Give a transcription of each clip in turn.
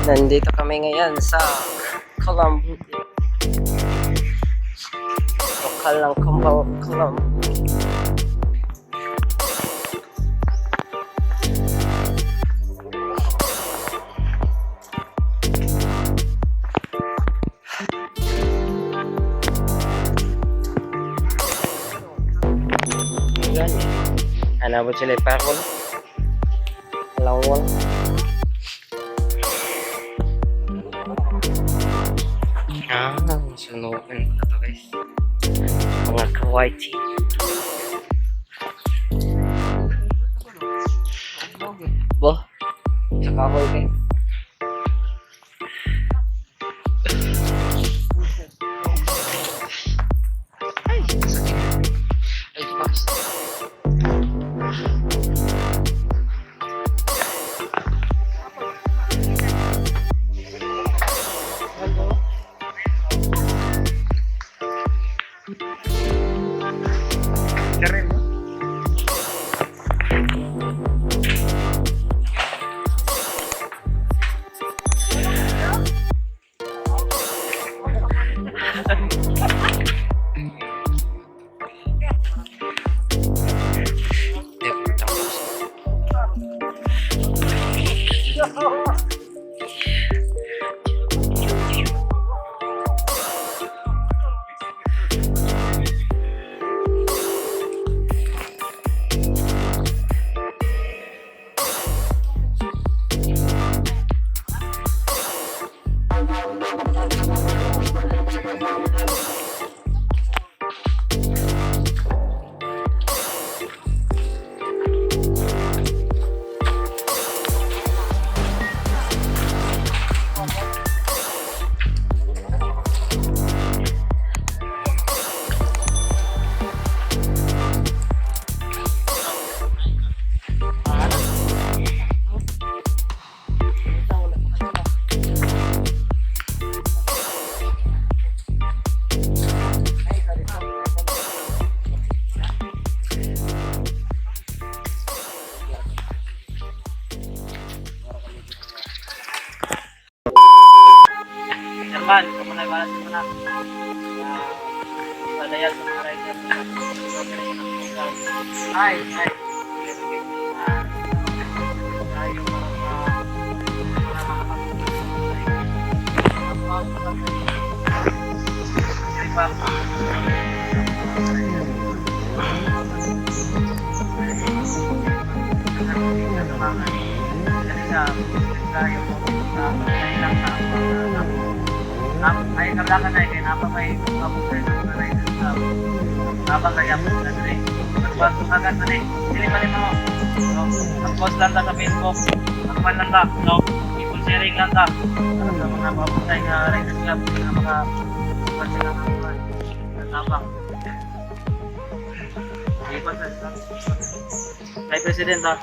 Nandito kami ngayon sa Kolambugan. Lokal ng Kolambugan. Yan. Hanapot sila ipakol. Lawang. Ah, sunugan ko to, guys. Mga kawaiti. Bo, sa kahoy kay. Ay, sakit. Ay, tumakas. Chairman, kamunay wala sa mga padayag sa mga rider. Ay, ay. Tayo para ay kablakan ay kay napa may kabukay sa mga riders sa habang kaya po na dre. Nagbago agad na eh. Dili pa mo. No, mag-post lang ta sa Facebook. Magpan lang ta, no. People sharing lang ta. Para sa mga mabutay nga riders club nga maka kuan sila nga kuan. Tabang. Ipan sa Ay President ha.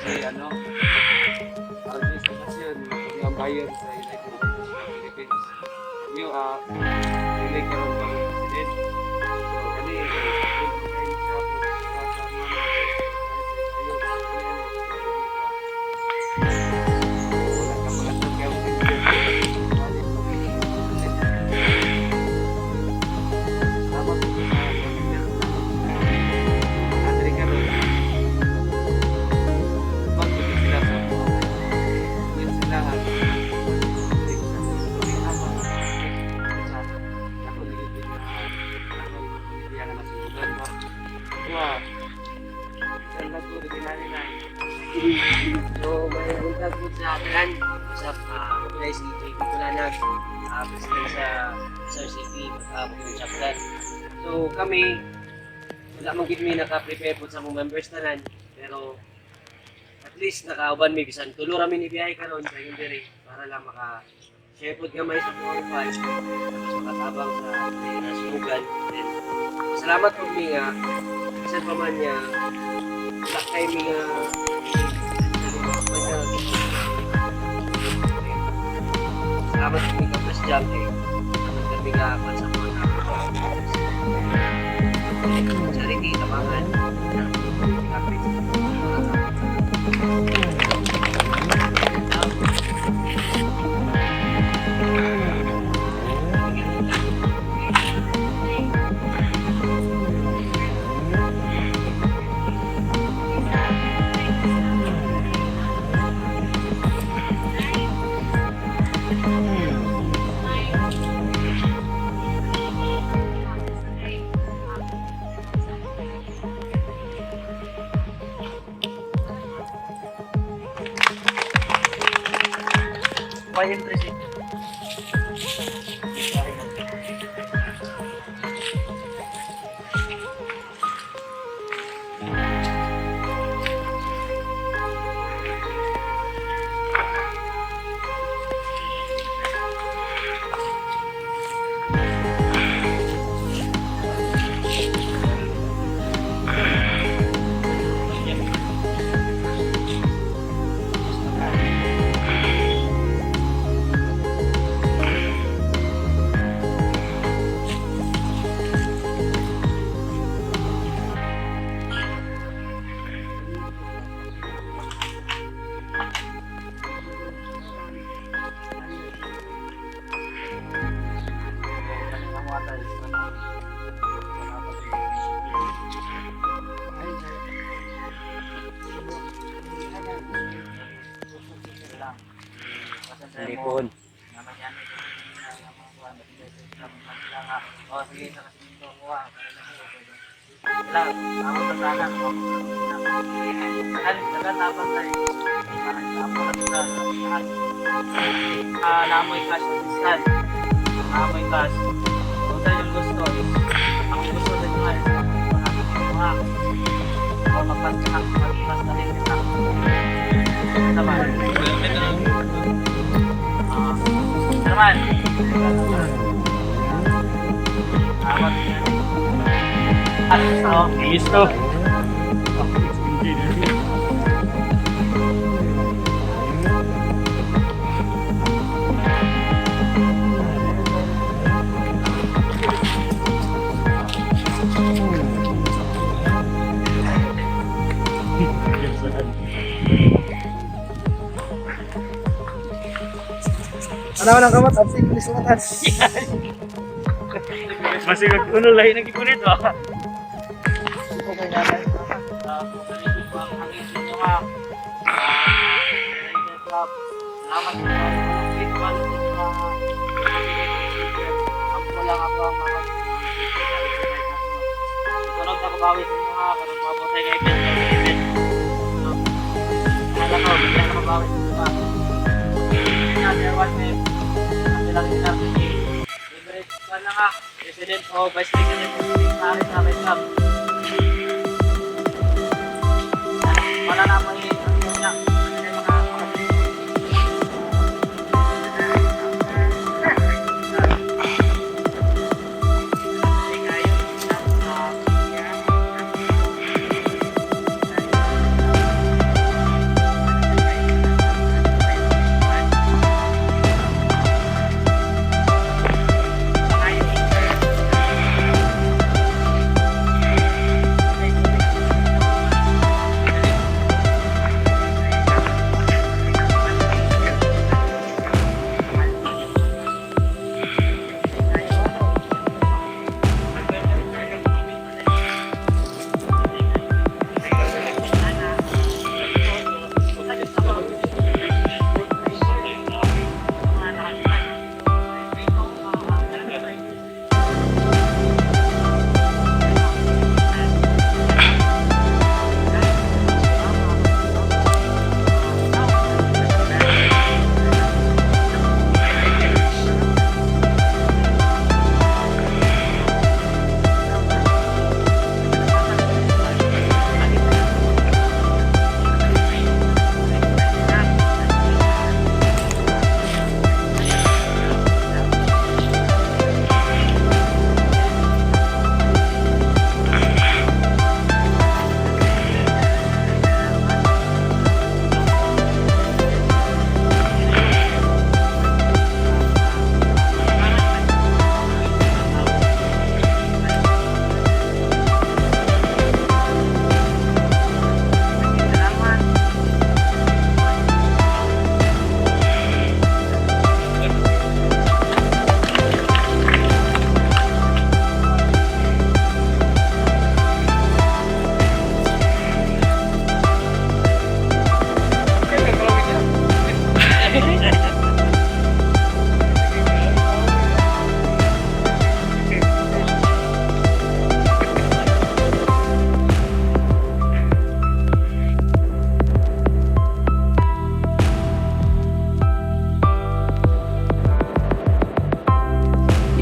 Si ano, RJ Sakasion, yung bayan sa United States of Philippines. Yung dili karon bagong president. So kani siya po sa mga wala ka mga kaya Salamat po sa Adri karon. Bago sila sa mga yun sila ako nagiging na So, may buntag po sa tanan. Sa guys, si JP Culanag, president sa SRCP, Bukidnon Chapter. So, kami, wala man gid mi naka-prepare po sa mga members tanan, pero at least nakauban mi bisan tulo ra mi ni biyahe karon sa ingon diri para lang maka share pod gamay sa mga fans tapos makatabang sa nasunugan. Then salamat po mi nga bisan pa man niya wala kay mi nga salamat po mi ka Jam kay kami nga kwan sa mga charity tabangan. Napay interest eh. Lipon. Namoy cash assistant. Namoy cash. Kung tayo yung gusto is, ang gusto din nga is, mga o magpas ka, magpas na rin kita. Naman. Ah, naman. Awat. Ano gusto? Listo. Ano lang kamot? Absent please matan. Masigag uno lahi ng gikunit ba? Sunod na kabawi sa inyo ha, karong maabot tayo ng event, ng event. Alam ko, bigla na kabawi sa inyo ha. Yun nga, Sir Juan, ang bilang ni RCC. Libre, kuwan lang ha, President o Vice President ng Paris na may club. Wala na may ano na, may mga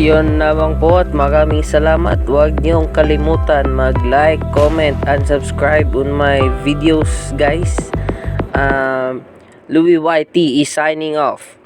Yun lamang po at maraming salamat. Huwag niyong kalimutan mag-like, comment, and subscribe on my videos, guys. Louis YT is signing off.